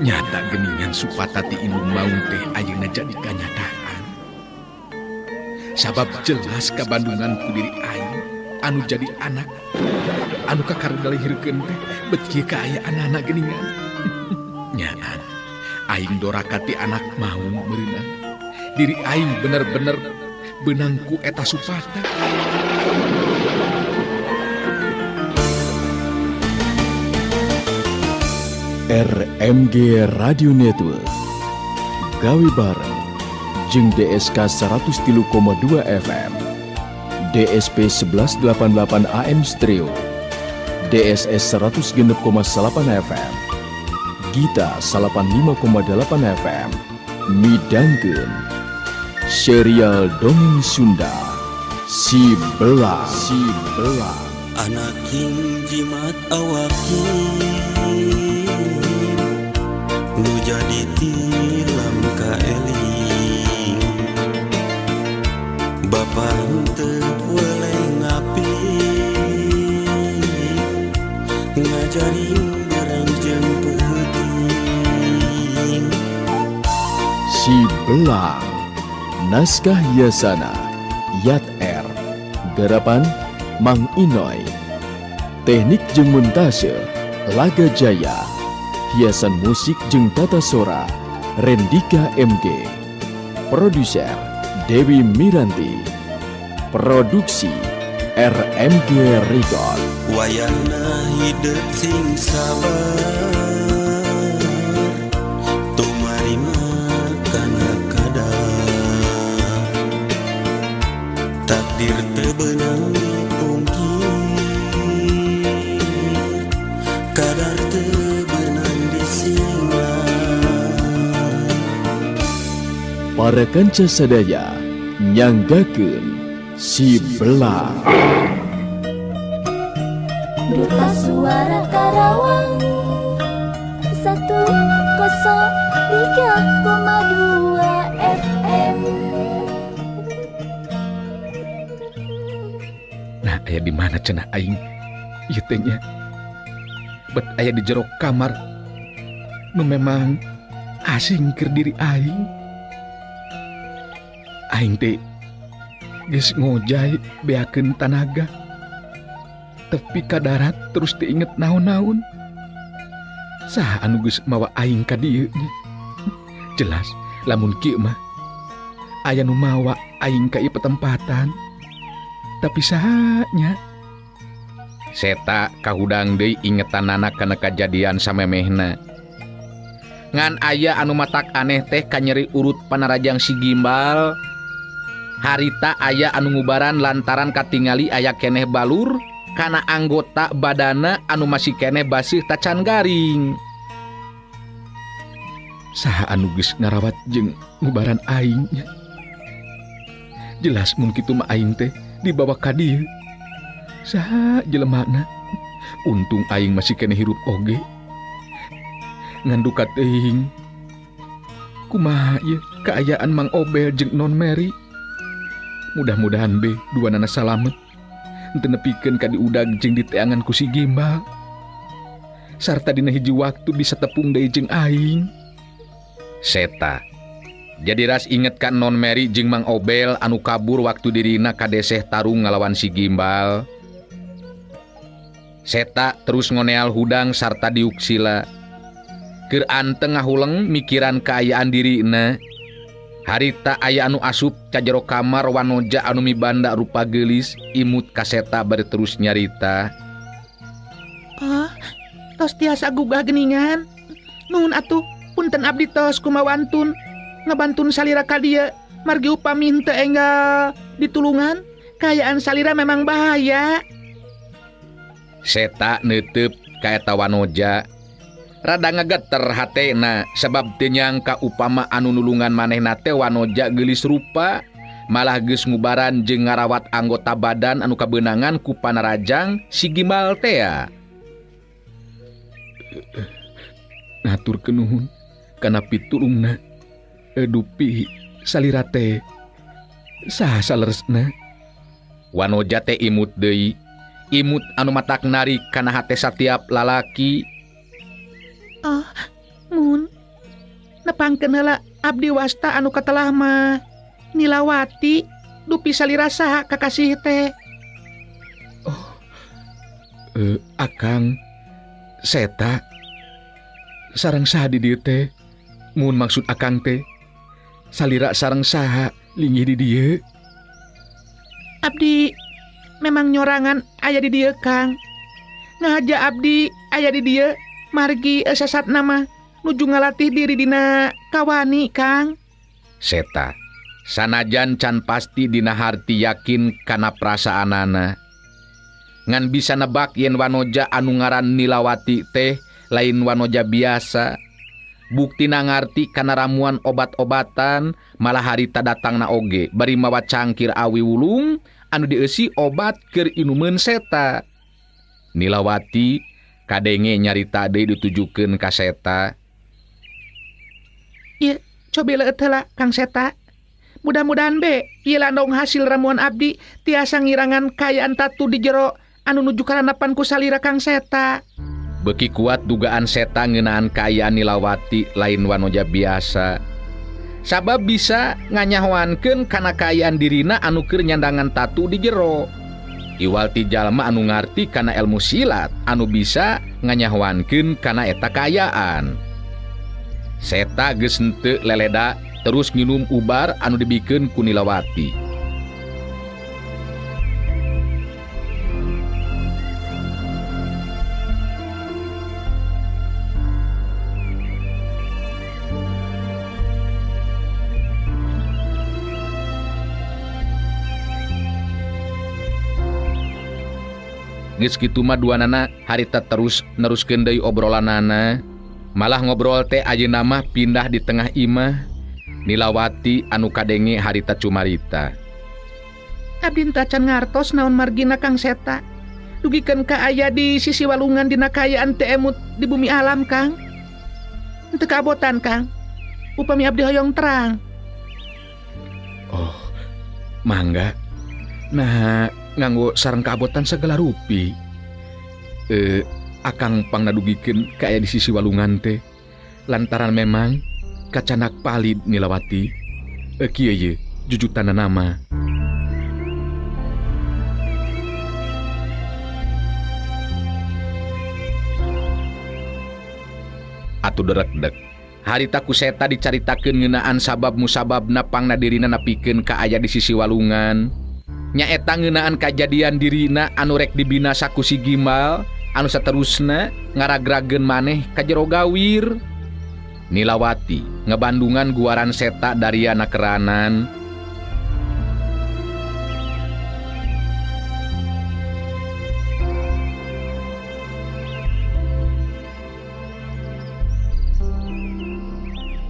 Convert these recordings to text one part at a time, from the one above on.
Nyata geningan Supata ti indung maung teh ayeuna jadi kanyataan. Sabab jelas kabandungan ku diri aing anu jadi anak anu kakara dilahirkeun teh bet kieu kaayaanana geuningan. Nyaan aing doraka ti anak maung meureunang. Diri aing bener-bener beunang ku eta Supata. RMG Radio Network gawe bareng jeung DSK 103,2 FM, DSP 1188 AM Stereo, DSS 106,8 FM, Gita 85,8 FM, midangkeun serial dongeng Sunda Si Belang. Si Belang. Anak king jimat awakin nu jadi tilam kaeling, bapa henteu weleh ngapi ngajarin barang jeung peuting. Si Belang, naskah Yasana Yat R, garapan Mang Inoy, teknik jeung montase Laga Jaya, hiasan musik jeung tata sora Rendika MG, produser Dewi Miranti, produksi RMG Record. Wayahna hidup sing sabar, tumarima kana kadar, takdir teu beunang dipungkir, kadar teu beunang disinglar. Para kanca sadaya nyanggakeun Si Belang. Duta Suara Karawang 103,2 FM. Nah, aya di mana cenah aing? Ieu teh nya. Bet aya di jero kamar nu memang asing keur diri aing. Aing teh geus ngojay beakeun tanaga. Tepi ka darat terus teu inget naon-naon. Saha anu geus mawa aing ka dieu nya? Jelas lamun kieu mah aya nu mawa aing ka ieu petempatan. Tapi saha nya? Seta kahudang deui ingetanana kana kajadian samemehna. Ngan aya anu matak aneh teh kanyeri urut panarajang si Gimbal. Harita aya anu ngubaran lantaran katingali aya keneh balur kana anggota badana anu masih keneh baseuh tacan garing. Saha anu geus ngarawat jeung ngubaran aing nya? Jelas mun kitu mah aing teh dibawa ka dieu. Saha jelemana? Untung aing masih keneh hirup oge. Ngan duka teuing. Kumaha ieu kaayaan Mang Obel jeung Non Mary? Mudah-mudahan be dua nana salamet. Henteu nepikeun ka diudag jeung diteangan ku si Gimbal. Sarta dina hiji waktu bisa tepung deui jeung aing. Seta jadi ras inget kan Non Mary jeung Mang Obel anu kabur waktu dirina kadeseh tarung ngalawan si Gimbal. Seta terus ngoneal hudang sarta diuksila. Keur anteng ngahuleng mikiran kaayaan dirina. Harita aya anu asup ka jero kamar wanoja anu mibanda rupa geulis imut ka Seta bari terus nyarita. Ah, tos tiasa gugah geningan. Nuhun atuh, punten abdi tos kumawantun ngebantun salira ka dieu. Margi upami henteu enggal ditulungan, kaayaan salira memang bahaya. Seta neuteup ka eta wanoja. Rada ngegeter hatena sebab teu nyangka upama anu nulungan manehna teh wanoja geulis rupa, malah geus ngubaran jeung ngarawat anggota badan anu kabeunangan ku panarajang si Gimbal tea. Ngaturkeun nuhun kana pitulungna. Dupi salira teh saha saleresna? Wanoja teh imut deui, imut anu matak narik kana hate satiap lalaki. Ah, mun Nepangkeun heula abdi wasta anu katelah mah Nilawati dupi salira saha kakasih teh. Oh. Akang Seta sareng saha di dieu teh? Mun maksud akang teh salira sareng saha linggih di dieu? Abdi memang nyorangan aya di dieu Kang. Ngahaja abdi aya di dieu margi sasat nama nuju ngalatih diri dina kawani Kang. Seta sanajan can pasti dina harti yakin kana perasaanana. Ngan bisa nebak yen wanoja anu ngaran Nilawati teh lain wanoja biasa. Buktina ngarti kana ramuan obat-obatan malah harita datangna oge bari mawa cangkir awi wulung anu dieusi obat keur inumeun Seta. Nilawati kadenge nyarita deui ditujukeun ka Seta. Ieu cobi leueut heula Kang Seta. Mudah-mudahan be ieu landong hasil ramuan abdi tiasa ngirangan kaayaan tatu di jero anu nuju karanapan ku salira Kang Seta. Beki kuat dugaan Seta ngeunaan kaayaan Nilawati lain wanoja biasa. Sabab bisa nganyahoankeun kana kaayaan dirina anu keur nyandangan tatu di jero. Iwal ti jalma anu ngarti kana ilmu silat anu bisa nganyahoankeun kana eta kaayaan. Seta geus henteu leleda terus nginum ubar anu dibikeun ku Nilawati. Geus kitu mah duanana harita terus neruskeun deui obrolanana. Malah ngobrol teh ayeuna mah pindah di tengah imah. Nilawati anu kadenge harita cumarita. Abdi tacan ngartos naon margina Kang Seta. Dugikeun ka aya di sisi walungan dina kaayaan teu emut di bumi alam Kang. Henteu kabotan Kang. Upami abdi hoyong terang. Oh, mangga. Nah, nganggo sareng kabotan segala rupi. Akang pangnadugikeun ka aya di sisi walungan teh lantaran memang kacanak palid Nilawati. Kieu ye jujutanna nama. Atuh derekdek. Harita ku Seta dicaritakeun ngeunaan sabab musababna pangna dirina nepikeun ka aya di sisi walungan. Nyaeta ngeunaan kajadian dirina anu rek dibinasa ku si Gimbal anu saterusna ngaragrageun maneh ka jero gawir. Nilawati ngebandungan guaran Seta dariana keranan.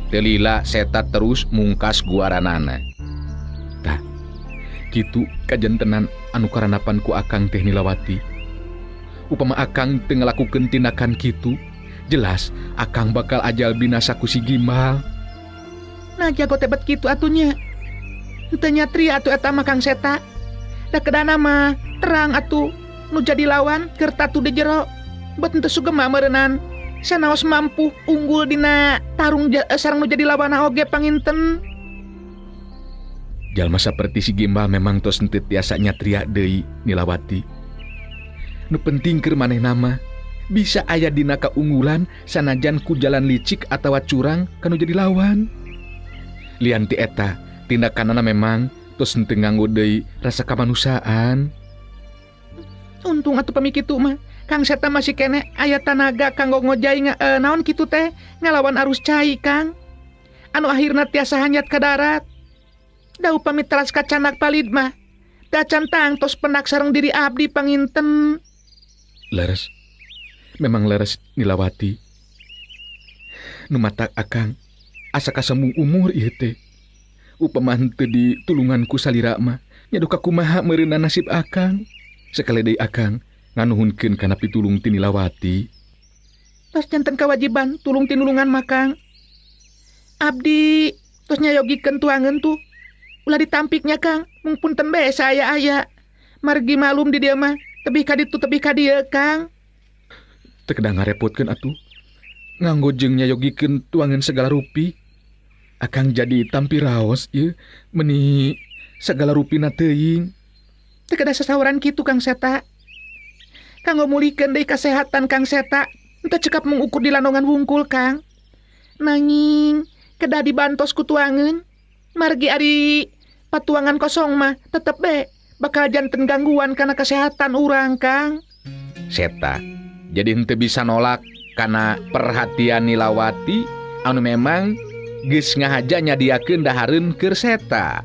Teu lila Seta terus mungkas guaranana. Tah, kitu kajantenan anu karanapan ku akang teh Nilawati. Upama akang teu ngalakukeun tindakan kitu, jelas akang bakal ajal binasa ku si Gimbal. Nah jago tebet kitu atunya. Henteu nyatri atuh eta mah Kang Seta. Da kedana mah terang atuh nu jadi lawan keur tatu di jero. Bet henteu sugema meureunnan. Sanaos mampu unggul dina tarung sareng nu jadi lawanna oge panginten. Jalma saperti si Gimbal memang tos henteu tiasa nyatria deui Nilawati. Nu penting keur manehna mah bisa aya dina kaunggulan sanajan ku jalan licik atawa curang kanu jadi lawan. Lian ti eta tindakanana memang tos henteu nganggo deui rasa kamanusiaan. Untung atuh pami kitu mah Kang Seta masih kene aya tanaga kanggo ngojai naon kitu teh ngalawan arus cai Kang. Anu akhirna tiasa hanyat ka darat. Da upami teras kacanak palid mah da can tangtos penak sareng diri abdi panginten. Leres. Memang leres Nilawati. Nu matak akang asa kasembung umur ieu teh. Upama henteu ditulungan ku salira mah nya duka kumaha meureunna nasib akang. Sekali deui akang nganuhunkeun kana pitulung ti Nilawati. Tos janten kawajiban tulung tinulungan mah Kang. Abdi tos nyayogikeun tuangeun tuh. Ulah ditampiknya Kang, mung punten bae saaya-aya. Margi malum di dieu mah tebih ka ditu tebih ka dieu Kang. Teu kedah ngarepotkeun atuh. Nganggo jeung nyayogikeun tuangeun segala rupi. Akang jadi tampi raos ieu meuni sagala rupina teuing. Teu kedah sasauran kitu Kang Seta. Kanggo mulikeun deui kasehatan Kang Seta, teu cekap mengukur di landongan wungkul Kang. Nanging kedah dibantos ku tuangeun. Margi ari patuangan kosong mah tetep be bakal janten gangguan kana kesehatan urang Kang. Seta jadi henteu bisa nolak kana perhatian Nilawati anu memang geus ngahaja nyadiakeun dahareun keur Seta.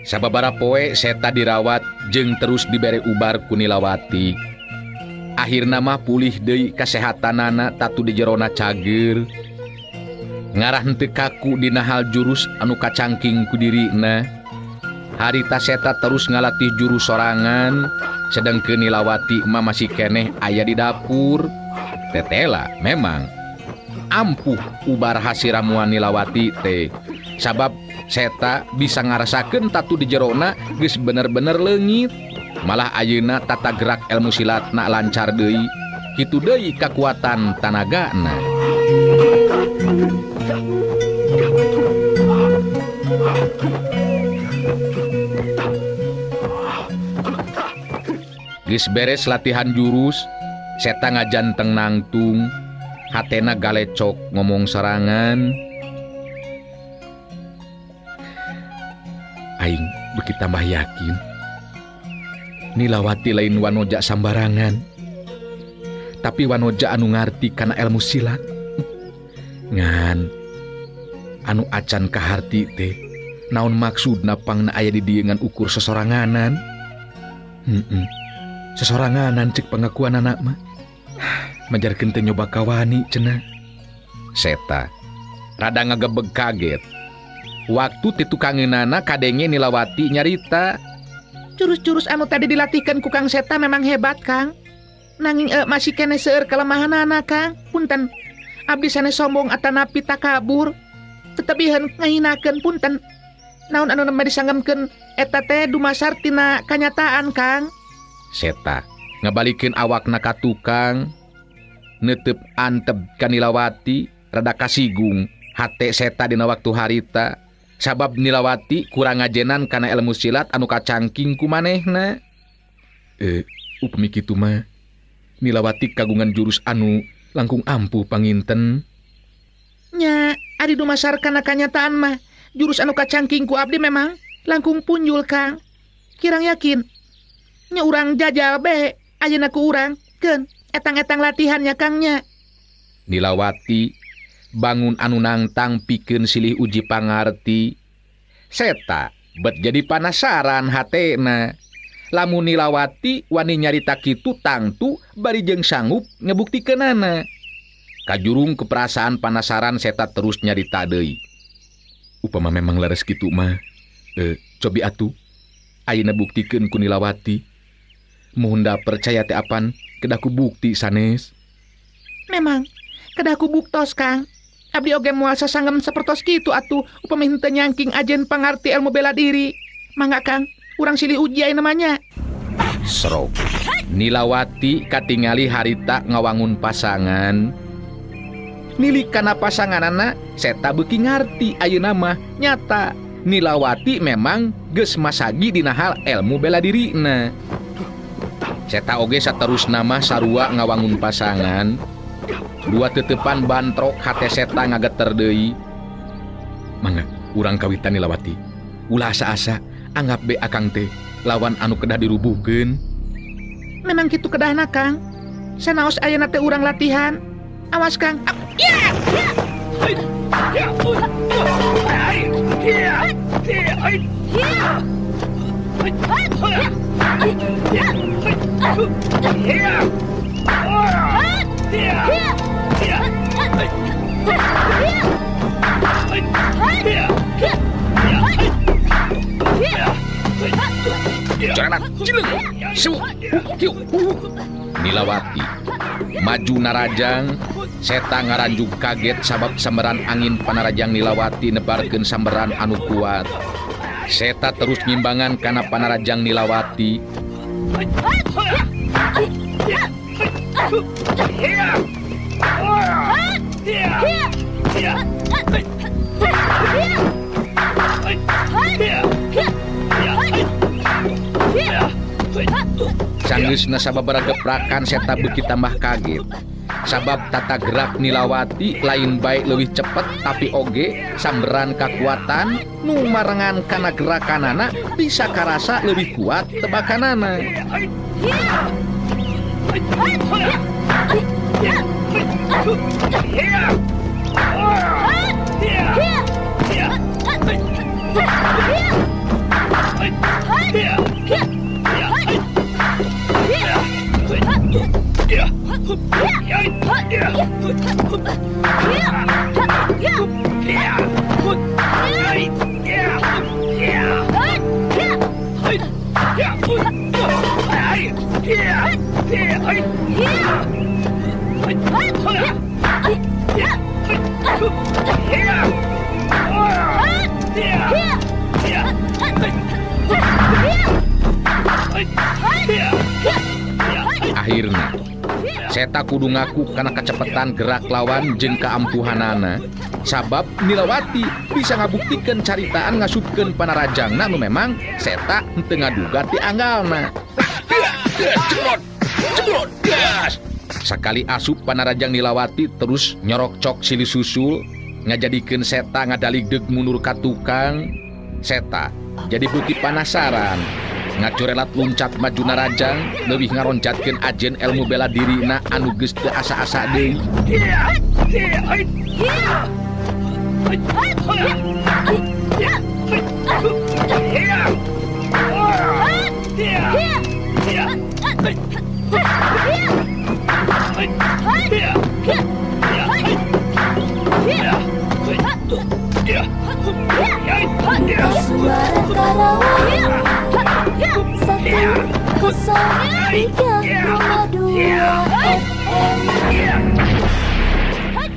Sababara poe Seta dirawat jeung terus dibere ubar ku Nilawati. Akhirna mah pulih deui kasehatanana tatu di jerona cager. Ngarah henteu kaku dina hal jurus anu kacangking ku dirina. Harita Seta terus ngalatih jurus sorangan, sedangkeun Nilawati mah masih keneh aya di dapur. Tetela memang ampuh ubar hasil ramuan Nilawati teh. Sabab Seta bisa ngarasakeun tatu di jerona geus bener-bener leungit. Malah ayeuna tata gerak ilmu silatna lancar deui. Kitu deui kakuatan tanagana. Geus beres latihan jurus, Seta ngajanteng nangtung, hatena galecok ngomong sorangan. Aing beuki tambah yakin Nilawati lain wanoja sambarangan, tapi wanoja anu ngarti kana ilmu silat. Ngan anu acan kaharti teh naon maksudna pangna aya di dieu ngan ukur sesoranganan. Sesoranganan cek pengakuan anak mah. Majarkeun teh nyoba kawani cenah. Seta rada ngagebeg kaget. Waktu titukangeunana kadenge Nilawati nyarita, jurus-jurus anu tadi dilatihkan ku Kang Seta memang hebat Kang. Nanging masih keneh seueur kelemahanana Kang. Punten, abdi sanes sombong atanapi takabur, tetebihan ngahinakeun punten. Naon anu nembe disanggemkeun eta teh dumasar tina kanyataan Kang. Seta ngabalikeun awakna ka tukang, neuteup antep ka Nilawati, rada kasigung hate Seta dina waktu harita. Sabab Nilawati kurang ngajenan kana ilmu silat anu kacangking ku manehna. Upami kitu mah Nilawati kagungan jurus anu langkung ampuh panginten. Nya, ari dumasar kana kanyataan mah jurus anu kacangking ku abdi memang langkung punjul Kang. Kirang yakin. Nya urang jajal be ayeuna ku urang keun etang-etang latihannya Kang nya. Nilawati bangun anu nangtang pikeun silih uji pangarti. Seta bet jadi panasaran hatena. Lamun Nilawati wani nyarita kitu tangtu bari jeung sanggup ngebuktikeunana. Kajurung keperasaan panasaran Seta terus nyarita deui. Upama memang leres kitu mah, cobi atuh ayeuna buktikeun ku Nilawati. Mun da percaya teh apan kedah ku bukti sanes. Memang kedah ku buktos Kang. Abdi oge moal sasanggem sapertos kitu atuh upami henteu nyangking ajen pangarti ilmu bela diri. Mangga Kang, urang silih uji ayeuna mah nya. Serok. Nilawati katingali harita ngawangun pasangan. Nilik kana pasanganana Seta beuki ngarti ayeuna mah nyata Nilawati memang geus masagi dina hal ilmu bela dirina. Seta oge saterusna mah sarua ngawangun pasangan. Dua tetepan bantrok hate Seta ngageter deui. Mangga urang kawitan Nilawati. Ulah asa-asa anggap be akang teh lawan anu kedah dirubuhkeun. Memang kitu kedahna Kang. Sanaos ayeuna teh urang latihan. Awas Kang. Nilawati maju narajang, Seta ngaranjug kaget sabab sambaran angin Panarajang Nilawati nebarkeun sambaran anu kuat. Seta terus ngimbangan kana Panarajang Nilawati. Sanggeusna sababaraha geprakan Seta beuki tambah kaget. Sabab tata gerak Nilawati lain baik leuwih cepet tapi oge samberan kakuatan nu marengan kana gerakanana bisa karasa leuwih kuat tebakanana. Akhirna Seta kudu ngaku kana kacepetan gerak lawan jeung kaampuhanana sabab Nilawati bisa ngabuktikeun caritaan ngasupkeun panarajangna nu memang Seta henteu ngaduga ti anggalna. Sakali asup Panarajang Nilawati terus nyorokcok silih susul ngajadikeun Seta ngadaligdeug mundur ka tukang. Seta jadi beuki panasaran ngacurelat luncat maju narajang leuwih ngaroncatkeun ajen ilmu bela dirina anu geus teu asa-asa deui. Suara Karawang 103,2 FM.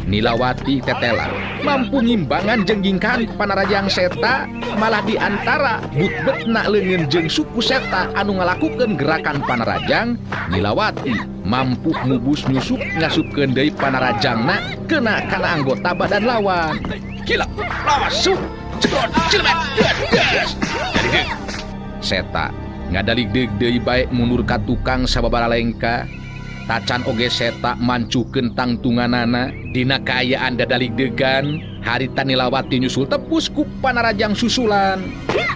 Nilawati tetela mampu ngimbangan jeung gingkahan Panarajang Seta malah di antara butbetna leungeun jeung suku Seta anu ngalakukeun gerakan Panarajang. Nilawati mampu ngubus nyusup ngasupkeun deui Panarajangna kena kana anggota badan lawan. Gila, masuk, cebrot, cilemet, gas. Jadi Seta ngadaligdeug deui bae mundur ka tukang sababaraha lengka. Tacan oge Seta mancukeun tangtunganana dina kaayaan dadaligdegan harita Nilawati nyusul tepus ku Panarajang susulan.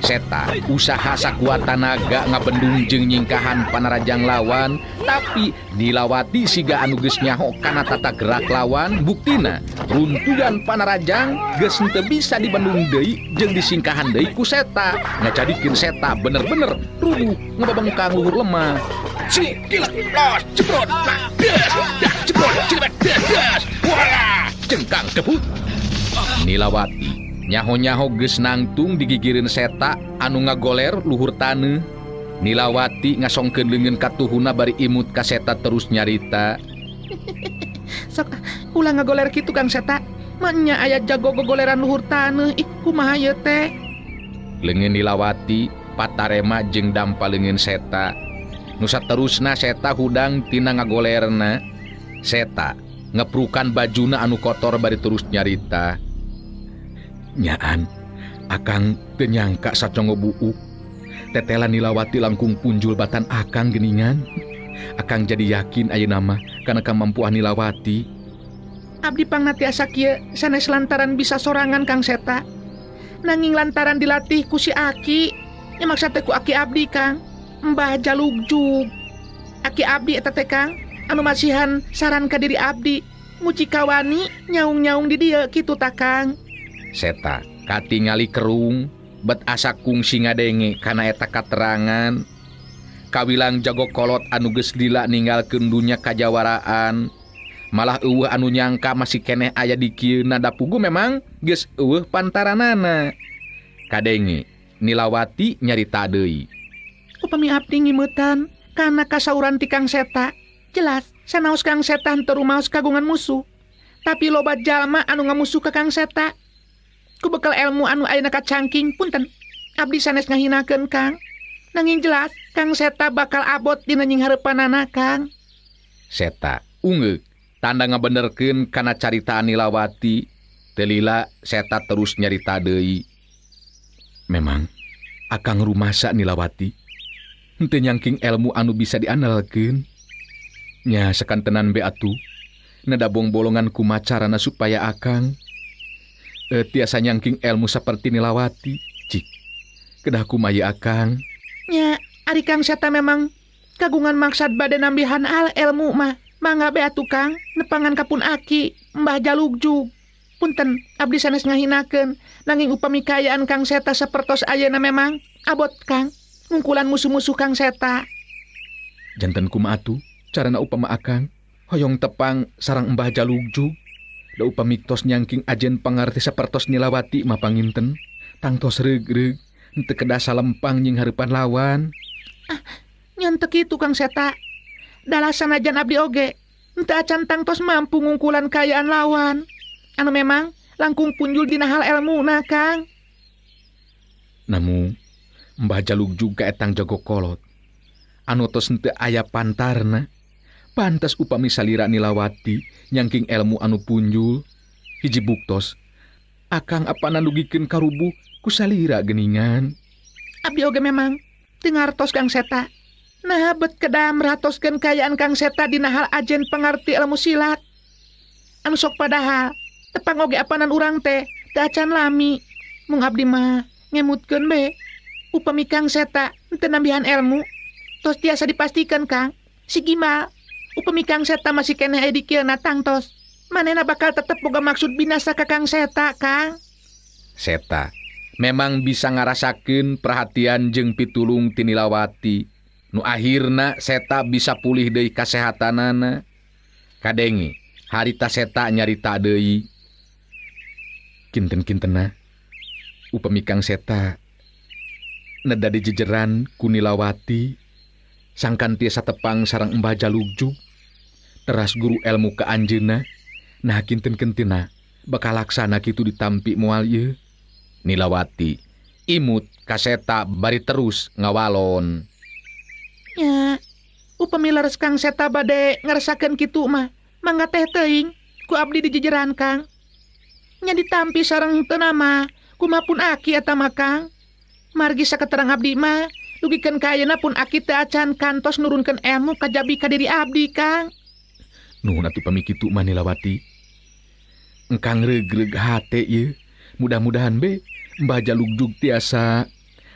Seta usaha sakuat tanaga ngabendung jeung nyingkahan Panarajang lawan, tapi Nilawati siga anu geus nyaho kana tata gerak lawan. Buktina runtuyan Panarajang geus henteu bisa dibendung deui jeung disingkahan deui ku Seta, ngajadikeun Seta bener-bener rubuh ngebabengkang luhur lemah. Gila, los, jebrot, das, jebrot, cilemet, das, wah, cengkang kebut. Nilawati nyaho-nyaho geus nangtung digigireun Seta anu ngagoler luhur taneuh. Nilawati ngasongkeun leungeun katuhuna bari imut ka Seta terus nyarita. Sok ulah ngagoler kitu Kang Seta, manya aya jago gogoleran luhur taneuh, ih kumaha ieu teh. Leungeun Nilawati patarema jeung dampa leungeun Seta. Nu saterusna Seta hudang tina ngagolerna. Seta ngeprukan bajuna anu kotor bari terus nyarita. Nyaan, akang teu nyangka sacongo buuk. Tetela Nilawati langkung punjul batan akang geningan. Akang jadi yakin ayeuna mah kana kamampuan Nilawati. Abdi pangna tiasa kieu sanes lantaran bisa sorangan Kang Seta. Nanging lantaran dilatih ku si Aki. Nya maksud teh ku Aki abdi Kang. Mbah Jalugjug. Aki abdi eta teh Kang anu masihan saran ka diri abdi. Muci kawani nyaung-nyaung di dieu kitu ta Kang. Seta katingali kerung bet asa kungsi ngadenge kana eta katerangan. Kawilang jago kolot anu geus lila ninggalkeun dunya kajawaraan. Malah eueuh anu nyangka masih keneh aya di kieu da pugu memang geus eueuh pantaranana. Kadenge Nilawati nyarita deui. Upami abdi ngimeutan kana kasauran ti Kang Seta, jelas sanaos Kang Seta henteu rumaos kagungan musuh. Tapi loba jalma anu ngamusuh ka Kang Seta. Ku bekal ilmu anu ayeuna kacangking punten. Abdi sanes ngahinakeun Kang. Nanging jelas Kang Seta bakal abot dina nyinghareupanana Kang. Seta ungeuk tanda ngabenerkeun kana caritaan Nilawati. Teu lila Seta terus nyarita deui. Memang akang rumasa Nilawati henteu nyangking ilmu anu bisa diandalkeun. Nya sakantenan be atuh nedabong bolongan kumacarana supaya akang tiasa nyangking ilmu saperti Nilawati. Cik kedah kumaha akang? Nya ari Kang Seta memang kagungan maksad bade nambihan al ilmu mah. Mangga be atuh Kang nepangan ka pun aki Mbah Jalugjug. Punten abdi sanes ngahinakeun nanging upami kaayaan Kang Seta sapertos ayeuna memang abot Kang ngungkulan musuh-musuh Kang Seta. Janten kumaha atuh carana upama akang hoyong tepang sareng Mbah Jalugjug? Da upami tos nyangking ajen pangarti sapertos Nilawati mah panginten tangtos reug-reug henteu kedah salempang nying hareupan lawan. Ah, nyan teu kitu Kang Seta. Dalah sanajan abdi oge henteu acan tangtos mampu ngungkulan kaayaan lawan. Anu memang langkung punjul dina hal elmuna Kang. Namun Mbah Jalugjug kaetang jago kolot anu tos henteu aya pantarna. Pantes upami salira Nilawati nyangking ilmu anu punjul. Hiji buktos akang apana dugikeun karubuh ku salira geuningan. Abdi oge memang teu ngartos Kang Seta. Nah bet kedah merhatoskeun kaayaan Kang Seta dina hal ajen pangarti ilmu silat. Anu sok padahal tepang oge apanan urang teh teu acan lami. Mung abdi mah ngemutkeun be upami Kang Seta teu nambihan ilmu tos tiasa dipastikan Kang si Gimbal upami Kang Seta masih keneh aya di kieu tangtos manehna bakal tetep boga maksud binasa ka Kang Seta Kang. Seta memang bisa ngarasakeun perhatian jeung pitulung ti Nilawati. Nu akhirna Seta bisa pulih deui kasehatanana. Kadenge harita Seta nyarita deui. Kinten-kintena upami Kang Seta neda dijejeran ku Nilawati sangkan tiasa tepang sareng Mbah Jalugjug teras guru ilmu ka anjeunna. Nah kinten-kintenna bakal laksana kitu ditampi moal ieu. Nilawati imut ka Seta bari terus ngawalon. Nya upami leres Kang Seta bade ngerasakeun kitu mah mangga teh teuing ku abdi dijejeran Kang. Nya ditampi sareng teu nama kumaha pun aki eta mah Kang. Margi saketerang abdi mah dugikeun ka ayeuna pun aki teu acan kantos nurunkeun ilmu kajabi ka diri abdi Kang. Nuhun atuh pami kitu mah Nilawati. Engkang reug-reug hate ieu. Mudah-mudahan be Mbah Jalugjug tiasa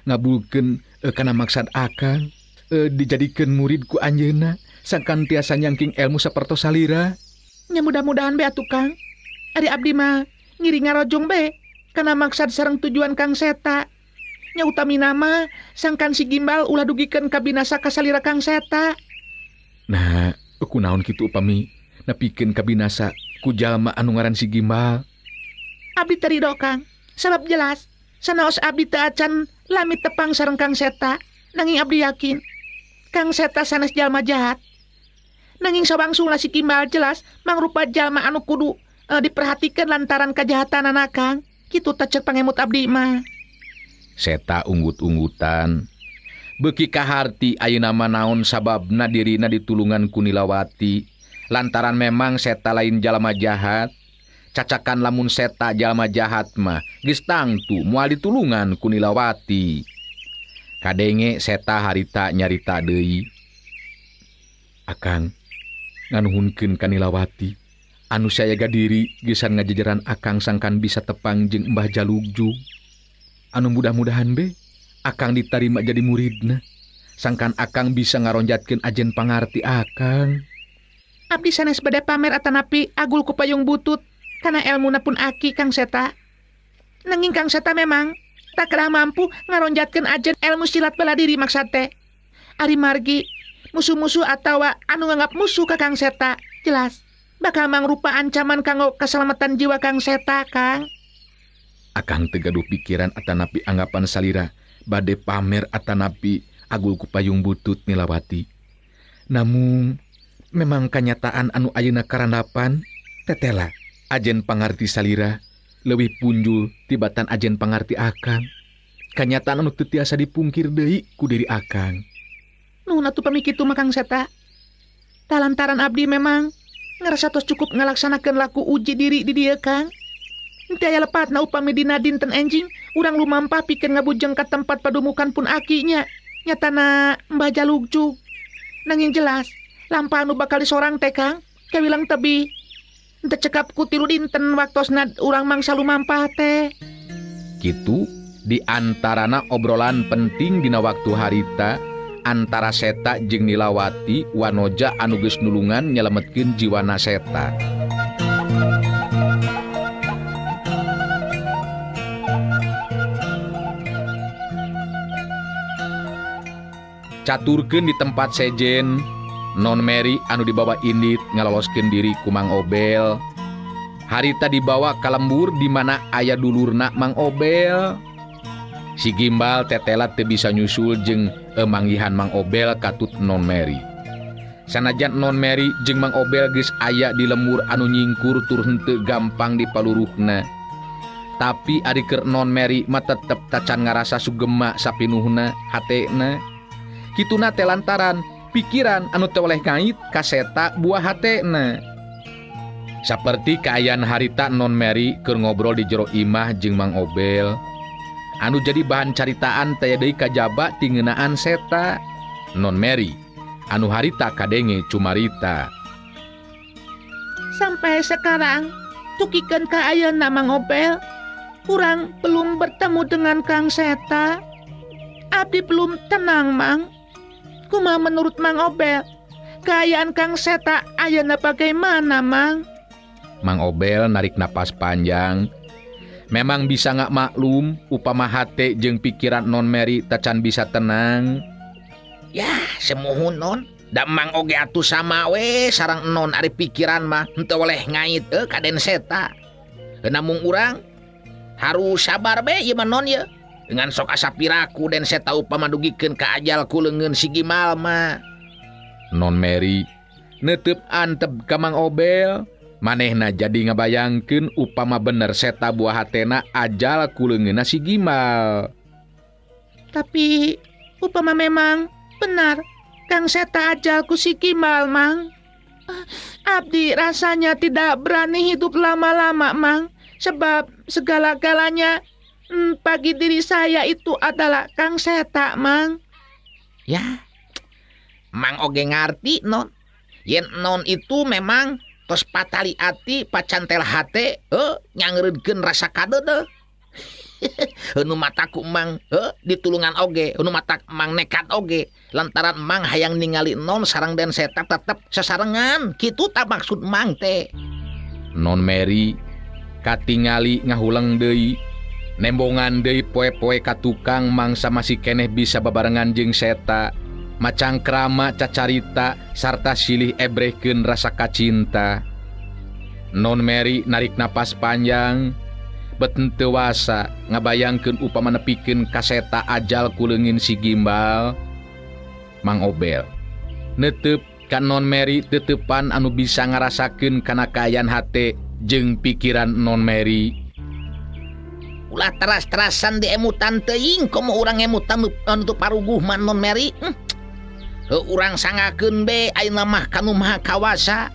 ngabulkeun kana maksad akang dijadikeun murid ku anjeunna sangkan tiasa nyangking ilmu sapertos salira. Nya mudah-mudahan be atuh Kang. Ari abdi mah ngiring ngarojong be kana maksad sareng tujuan Kang Seta. Nya utamina mah sangkan si Gimbal ulah dugikeun ka binasa ka salira Kang Seta. Nah, kunaon kitu upami nepikeun ka binasa ku jalma anu ngaran si Gimbal? Abdi teu rido Kang, sabab jelas sanaos abdi teu acan lami tepang sareng Kang Seta, nanging abdi yakin Kang Seta sanes jalma jahat. Nanging sawangsulna si Gimbal jelas mangrupa jalma anu kudu diperhatikan lantaran kajahatanana Kang. Kitu teh ceuk pangemut abdi mah. Seta unggut-unggutan. Beuki kaharti ayeuna mah naon sababna dirina ditulungan ku Nilawati. Lantaran memang Seta lain jalma jahat. Cacakan lamun Seta jalma jahat mah geus tangtu moal ditulungan ku Nilawati. Kadenge Seta harita nyarita deui. Akang nganuhunkeun ka Nilawati anu sayaga diri geusan ngajejeran akang sangkan bisa tepang jeung Mbah Jalugjug. Anu mudah-mudahan be akang ditarima jadi muridna sangkan akang bisa ngaronjatkeun ajen pangarti akang. Abdi sanes bade pamer atanapi agul ku payung butut kana elmuna pun aki Kang Seta. Nanging Kang Seta memang tak kedah mampu ngaronjatkeun ajen ilmu silat bela diri maksad teh. Ari margi musuh-musuh atawa anu nganggap musuh ka Kang Seta jelas bakal mangrupa ancaman kanggo keselamatan jiwa Kang Seta Kang. Akang teu gaduh pikiran atanapi anggapan salira bade pamer atanapi agul ku payung butut Nilawati. Namun memang kanyataan anu ayeuna karandapan tetela Ajen pangarti salira leuwih punjul tibatan ajen pangarti akang. Kanyataan anu teu tiasa dipungkir deui ku diri akang. Nuhun atuh pami kitu mah Kang Seta. Talantaran abdi memang ngarasa tos cukup ngalaksanakeun laku uji diri di dieu Kang. Henteu aya lepatna upami dina dinten enjing urang lumampah pikeun ngabujeng ka tempat padumukan pun akinya. Nyatana Mbah Jalugjug. Nanging jelas lampah anu bakal disorang teh Kang kawilang tebih. Henteu cekap ku 3 dinten waktosna urang mangsa lumampah teh. Kitu di antarana obrolan penting dina waktu harita antara Seta jeung Nilawati wanoja anu geus nulungan nyelametkeun jiwana Seta. Caturkeun di tempat sejen, Non Mary anu dibawa indit ngaloloskeun diri ku Mang Obel. Harita dibawa ka lembur di mana aya dulurna Mang Obel. Si Gimbal tetela teu bisa nyusul jeung emanggihan Mang Obel katut Non Mary. Sanajan Non Mary jeung Mang Obel geus aya di lembur anu nyingkur tur henteu gampang dipaluruhna. Tapi ari keur Non Mary mah tetep tacan ngarasa sugema sapinuhna hatena. Kituna teh lantaran pikiran anu teu oleh ngait ka Seta buah hatena. Saperti kaayaan harita Non Mary keur ngobrol di jero imah jeung Mang Obel. Anu jadi bahan caritaan taya deui kajaba ti ngeunaan Seta. Non Mary anu harita kadenge cumarita. Sampai sekarang tukikeun ka ayeuna Mang Obel, urang belum bertemu dengan Kang Seta. Abdi belum tenang Mang. Kumaha menurut Mang Obel, kaayaan Kang Seta ayeuna bagaimana Mang? Mang Obel narik napas panjang. Memang bisa nggak maklum upama hate jeung pikiran Non Mary tacan bisa tenang. Ya semuhun Non, da Mang oge atuh sama we sareng Non ari pikiran mah henteu oleh ngait ka Den Seta. Namung urang harus sabar be ieu mah Non ye. Dengan sok asa piraku Den Seta upama dugikeun ka ajal ku leungeun si Gimal mah. Non Mary neuteup antep ka Mang Obel. Manehna jadi ngabayangkeun upama bener Seta buah hatena ajal ku leungeunna si Gimal. Tapi upama memang benar Kang Seta ajal ku si Gimal Mang. Abdi rasanya tidak berani hidup lama-lama Mang. Sebab segala-galanya bagi diri saya itu adalah Kang Seta Mang. Ya, Mang oge ngarti Non. Yen Non itu memang tos patali ati pacantel hate nyangreudkeun rasa kadeudeuh. Nu mataku Mang ditulungan oge, nu matak Mang nekat oge lantaran Mang hayang ningali Non sareng Den Seta tetep sasarengan. Kitu ta maksud Mang teh. Non Mary katingali ngahuleng deui, nembongan deui poe-poe ka tukang mangsa masih keneh bisa babarengan jeung Seta. Macangkrama cacarita sarta silih ebrehkeun rasa kacinta. Non Mary narik napas panjang, bet henteu wasa ngabayangkeun upama nepikeun ka Seta ajal ku leungin si Gimbal. Mang Obel neuteup ka Non Mary teuteupan anu bisa ngarasakeun kana kaayaan hate jeung pikiran Non Mary. Ulah teras-terasan diemutan teuing komo urang emutan anu teu paruguh mah Non Mary. Urang sangakeun be ayeuna mah kanu Maha Kawasa.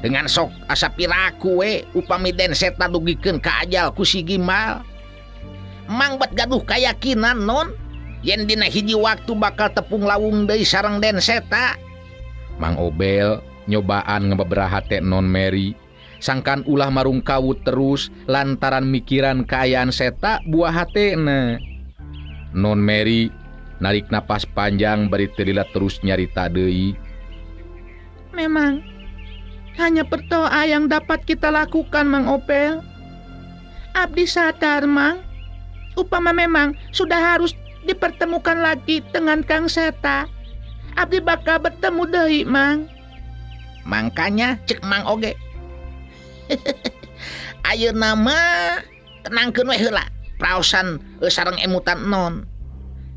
Dengan sok asa piraku we upami Den Seta dugikeun ka ajal ku si Gimal. Mang bet gaduh kayakinan Non yen dina hiji waktu bakal tepung lawung deui sareng Den Seta. Mang Obel nyobaan ngebeberaha hate Non Mary sangkan ulah marungkawut terus lantaran mikiran kaayaan Seta buah hatena. Non Mary narik napas panjang bari teu lila terus nyarita deui. Memang hanya berdoa yang dapat kita lakukan Mang Obel. Abdi sadar Mang, upama memang sudah harus dipertemukan lagi dengan Kang Seta, abdi bakal bertemu deui Mang. Mangkanya cek Mang oge. Ayeuna mah tenangkeun we heula praosan sareng emutan Non.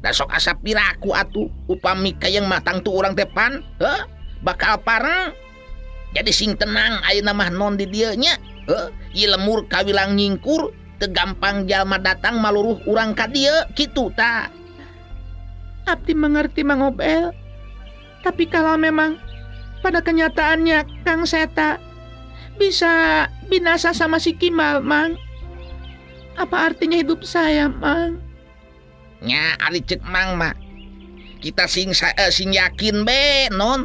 Da sok asa piraku atuh upami kayang mah tangtu urang teh pan, bakal pareng. Jadi sing tenang ayeuna mah Non di dieu nya. Ieu lemur kawilang nyingkur teu gampang jalma datang maluruh urang ka dieu kitu ta. Abdi mengerti Mang Obel. Tapi kalau memang pada kenyataannya Kang Seta bisa binasa sama si Kimal, Mang. Apa artinya hidup saya, Mang? Nya ari ceuk Mang mah. Kita sing sing yakin be, non.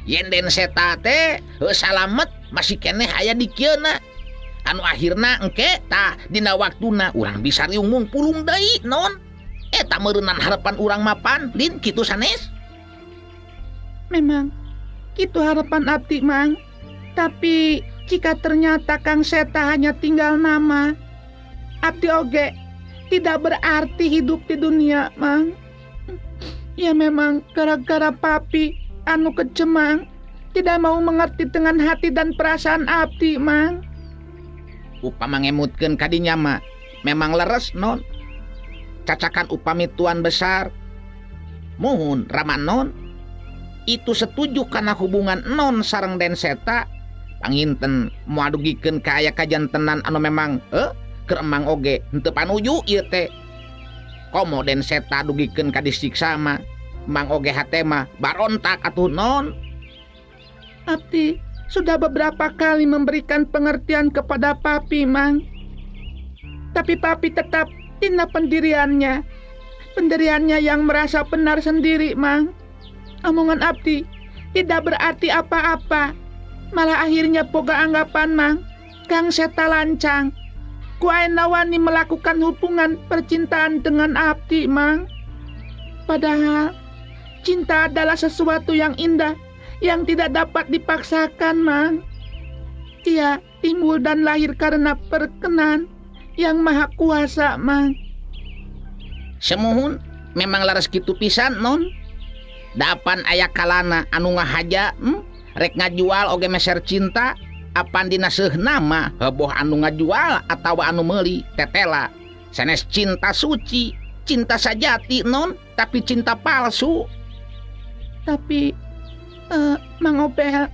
Yen Den Seta teh salamet masih keneh aya di kieuna. Anu akhirna engke tah dina waktuna urang bisa riung pulung deui, non. Eta meureunnan harapan urang mapan, lin kitu sanes. Memang itu harapan abdi, Mang. Tapi jika ternyata Kang Seta hanya tinggal nama, abdi oge tidak berarti hidup di dunia, Mang. Ya memang gara-gara papi anu kecemang tidak mau mengerti dengan hati dan perasaan abdi, Mang. Upama ngemutkeun kadinya mah memang leres, non. Cacakan upami tuan besar. Muhun rama non. Itu setuju karena hubungan non sareng Den Seta panginten moal dugikeun ka aya kajantenan anu memang keur emang oge henteu panuju ieu teh. Komo Den Seta dugikeun ka disiksa mah mang oge hate mah barontak atuh non. Abdi sudah beberapa kali memberikan pengertian kepada papi, Mang. Tapi papi tetap tina pendiriannya. Pendiriannya yang merasa benar sendiri, Mang. Omongan abdi tidak berarti apa-apa. Malah akhirnya boga anggapan, Mang, Kang Seta lancang. Ku ayeuna wani melakukan hubungan percintaan dengan abdi, Mang. Padahal cinta adalah sesuatu yang indah yang tidak dapat dipaksakan, Mang. Ia timbul dan lahir karena perkenan yang maha kuasa, Mang. Semuhun memang laras kitu pisan, non. Dapan aya kalana anu ngahaja, rek ngajual oge meser cinta, apan dina seuhna mah heboh anu ngajual atawa anu meuli tetela. Sanes cinta suci, cinta sajati, non, tapi cinta palsu. Tapi Mang Obel,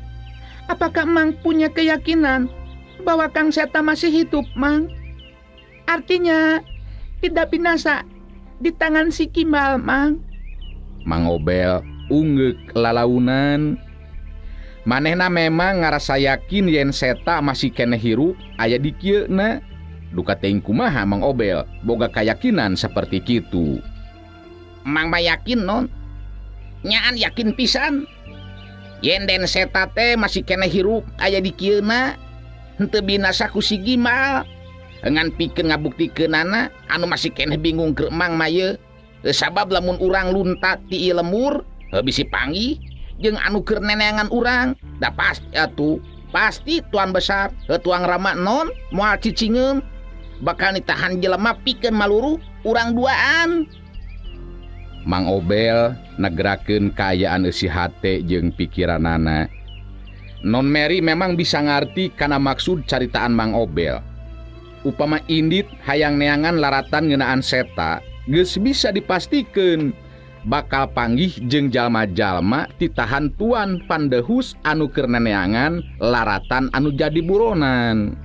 apakah Mang punya keyakinan bahwa Kang Seta masih hidup, Mang? Artinya tidak binasa di tangan si Kimal, Mang. Mang Obel ungeuk lalaunan. Manehna memang ngarasa yakin yen Seta masih keneh hirup aya di kieuna. Duka teuing kumaha Mang Obel boga keyakinan seperti kitu. Mang mah yakin, non. Nyaan yakin pisan. Yen Den Seta teh masih keneh hirup aya di kieuna, henteu binasa ku si Gimal. Ngan pikeun ngabuktikeunana anu masih keneh bingung keur Mang mah ye. Sabab lamun urang luntat ti ieu lemur, bisi panggih jeung anu keur neneangan urang, da pasti atuh, pasti tuan besar, tuang rama non moal cicingeun, bakal ditahan jelema pikeun maluruh urang duaan. Mang Obel negerakeun kaayaan eusi hate jeung pikiranana. Non Mary memang bisa ngarti kana maksud caritaan Mang Obel. Upama indit hayang neangan laratan ngeunaan Seta, geus bisa dipastikeun bakal panggih jeung jalma-jalma titahan tuan Pandehus anu keur neneangan laratan anu jadi buronan.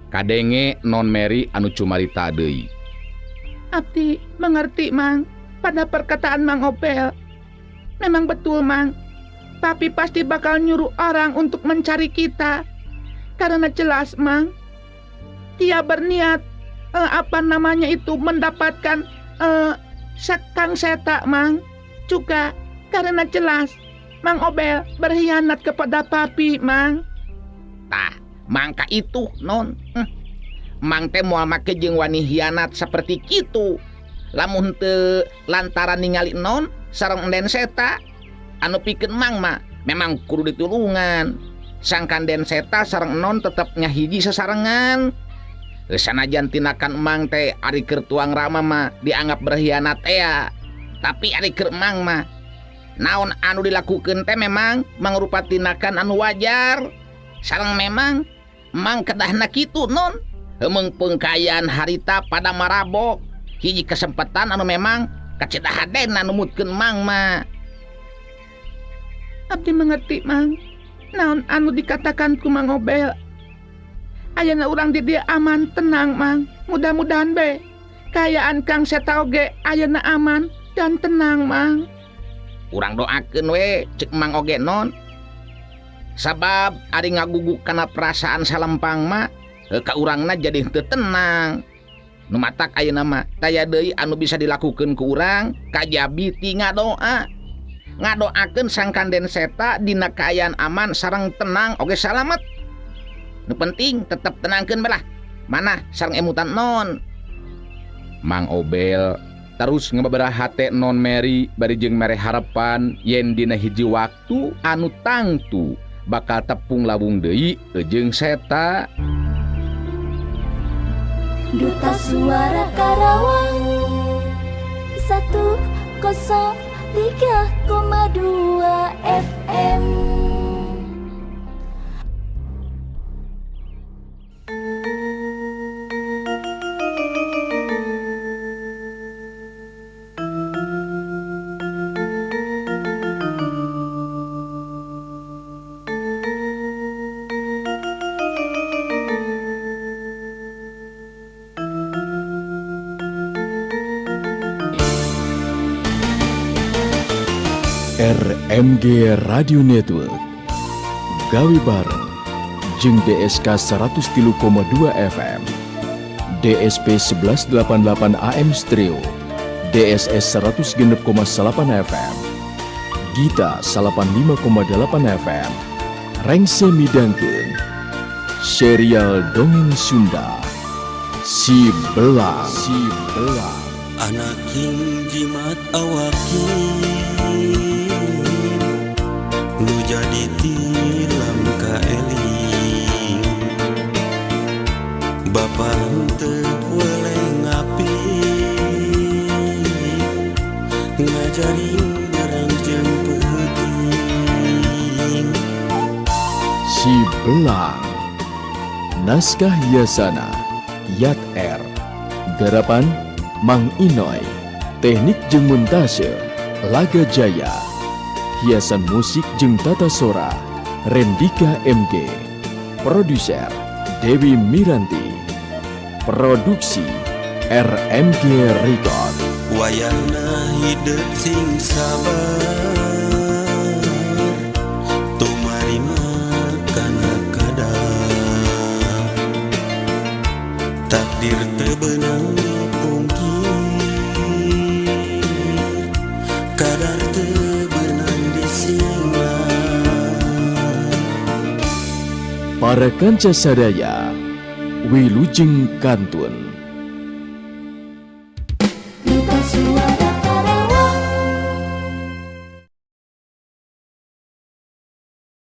Kadenge Non Mary anu cumarita deui. Abdi mengerti, Mang, pada perkataan Mang Obel. Memang betul, Mang. Papi pasti bakal nyuruh orang untuk mencari kita. Karena jelas, Mang, dia berniat mendapatkan Kang Seta, Mang. Juga karena jelas Mang Obel berkhianat kepada papi, Mang. Tah, mangka itu, non. Mang teh moal make jeung wani hianat seperti kitu. Lamun teu lantaran ningali non sareng Den Seta anu pikeun Mang mah memang kudu ditulungan. Sangkan Den Seta sareng non tetep nyahiji sasarengan. Sanajan tinakan Mang teh ari keur tuang rama mah dianggap berkhianat tea. Tapi ari keur Mang mah naon anu dilakukeun teh memang mangrupa tinakan anu wajar. Sareng memang Mang kedahna kitu, non. Hemeung pengkayaan harita pada marabok. Hiji kesempatan anu memang kacedahaden numutkeun Mang mah. Abdi mengerti, Mang. Naon anu dikatakan ku Mang Obel. Ayeuna urang di dieu aman tenang Mang. Mudah-mudahan be kaayaan Kang Seta oge ayeuna aman dan tenang Mang. Urang doakeun we cek Mang oge non. Sabab ari ngaguguk kana perasaan salempang mah ka urangna jadi henteu tenang. Nu matak ayeuna mah taya deui anu bisa dilakukeun ku urang kajabi ti ngadoa. Ngadoakeun sang Kanden Seta dina kaayaan aman sareng tenang oge salamet. Nu penting tetep tenangkeun bae lah. Mana sareng emutan non. Mang Obel terus ngebabaraha hate non Mary bari jeung mere harapan yen dina hiji waktu anu tangtu bakal tepung lawung deui jeung Seta. Duta Suara Karawang 103,2 FM. RMG Radio Network gawe bareng jeung DSK 103,2 FM, DSP 1188 AM Stereo, DSS 106,8 FM, Gita 85,8 FM, Rengse midangkeun serial dongeng Sunda Si Belang. Si Belang. Anak jimat awakin nu jadi tilam kaeling bapa henteu weleh ngapi ngajarin barang jeung peuting. Si Belang. Naskah Yasana Yat R. Garapan Mang Inoy. Teknik jeung montase Laga Jaya. Hiasan musik jeung tata sora Rendika MG. Produser Dewi Miranti. Produksi RMG Record. Wayahna hidup sing sabar tumarima kana kadar takdir teu beunang dipungkir kadar teu beunang disinglah. Para kanca sadaya, wilujeng kantun.